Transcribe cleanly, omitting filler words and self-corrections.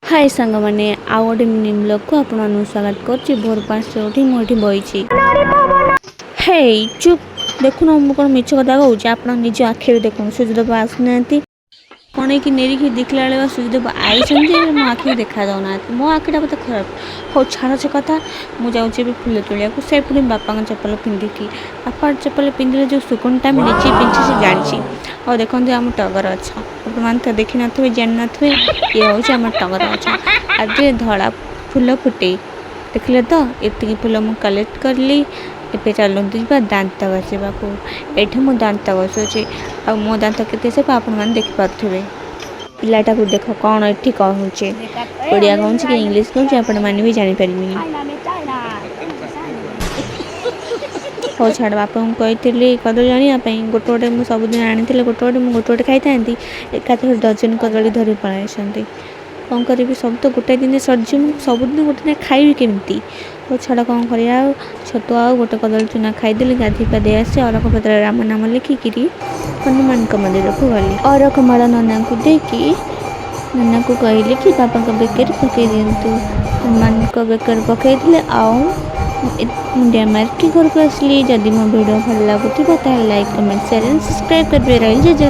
ହାଏ ସାଙ୍ଗମାନେ, ଆଉ ଗୋଟେ ମିନି ବ୍ଲଗ୍କୁ ଆପଣମାନଙ୍କୁ ସ୍ୱାଗତ କରୁଛି। ଭୋର 5ଟା ଉଠି ମୁଁ ଏଠି ବଇଛି। ହେଇ ଚୁପ୍, ଦେଖୁନ, ମୁଁ କ'ଣ ମିଛ କଥା କହୁଛି? ଆପଣ ନିଜ ଆଖିରେ ଦେଖନ୍ତୁ, ସୂର୍ଯ୍ୟଦେବ ଆସୁନାହାନ୍ତି। କଣେଇକି ନେରିକି ଦେଖିଲା ବେଳେ ବା ସୂର୍ଯ୍ୟଦେବ ଆଇଛନ୍ତି ଯେ ମୋ ଆଖିକି ଦେଖା ଯାଉନାହାନ୍ତି। ମୋ ଆଖିଟା ବୋଧେ ଖରାପ। ହଉ ଛାଡ଼ ସେ କଥା। ମୁଁ ଯାଉଛି ଏବେ ଫୁଲ ତୋଳିବାକୁ, ସେ ପୁଣି ବାପାଙ୍କ ଚପଲ ପିନ୍ଧିକି। ବାପା ଚପଲ ପିନ୍ଧିଲେ ଯେଉଁ ସୁକୁନଟା ମିଳେ, ଯିଏ ପିନ୍ଧିଛି ସେ ଜାଣିଛି। ଆଉ ଦେଖନ୍ତୁ ଆମ ଟଗର ଗଛ। ଆପଣମାନେ ତ ଦେଖିନଥିବେ, ଜାଣିନଥିବେ। ଇଏ ହେଉଛି ଆମ ଟଗର ଗଛ। ଆଜି ଧଳା ଫୁଲ ଫୁଟେ। ଦେଖିଲେ ତ, ଏତିକି ଫୁଲ ମୁଁ କଲେକ୍ଟ କଲି। ଏବେ ଚାଲନ୍ତୁ ଯିବା ଦାନ୍ତ ଘଷିବାକୁ। ଏଇଠି ମୁଁ ଦାନ୍ତ ଘଷୁଛି ଆଉ ମୋ ଦାନ୍ତ କେତେ ସଫା ଆପଣମାନେ ଦେଖିପାରୁଥିବେ। ପିଲାଟାକୁ ଦେଖ, କ'ଣ ଏଠି କହୁଛି। ଓଡ଼ିଆ କହୁଛି କି ଇଂଲିଶ କହୁଛି, ଆପଣମାନେ ବି ଜାଣିପାରିବେନି। ହଉ ଛାଡ଼, ବାପାଙ୍କୁ କହିଥିଲି କଦଳୀ ଆଣିବା ପାଇଁ ଗୋଟେ ଗୋଟେ। ମୁଁ ସବୁଦିନ ଆଣିଥିଲେ ଗୋଟେ ଗୋଟେ, ମୁଁ ଗୋଟେ ଗୋଟେ ଖାଇଥାନ୍ତି। ଏକାଥରେ ଡଜନ କଦଳୀ ଧରି ପଳାଇ ଆସିଛନ୍ତି। କ'ଣ କରିବି? ସବୁ ତ ଗୋଟାଏ ଦିନରେ ସରିଯିବ। ମୁଁ ସବୁଦିନ ଗୋଟେ ଦିନ ଖାଇବି କେମିତି? ହଉ ଛାଡ଼, କ'ଣ କରିବା ଆଉ? ଛତୁଆ ଆଉ ଗୋଟେ କଦଳୀ ଚୁନା ଖାଇଦେଲି। ଗାଧୋଇ ପାଧେଇ ଆସି ଅରଖ ପତ୍ରରେ ରାମ ନାମ ଲେଖିକିରି ହନୁମାନଙ୍କ ମନ୍ଦିରକୁ ଗଲି। ଅରଖ ମାଳ ନନାଙ୍କୁ ଦେଇକି ନନାକୁ କହିଲି କି ବାପାଙ୍କ ବେକରେ ପକାଇ ଦିଅନ୍ତୁ। ହନୁମାନଙ୍କ ବେକରେ ପକାଇଥିଲେ ଆଉ ମୁଣ୍ଡିଆ ମାରିକି ଘରକୁ ଆସିଲି। ଯଦି ମୋ ଭିଡ଼ିଓ ଭଲ ଲାଗୁଥିବ, ତାହେଲେ like, comment, share and subscribe କରିବେ। ରହିଲି, ଜୟ ଜଗନ୍ନାଥ।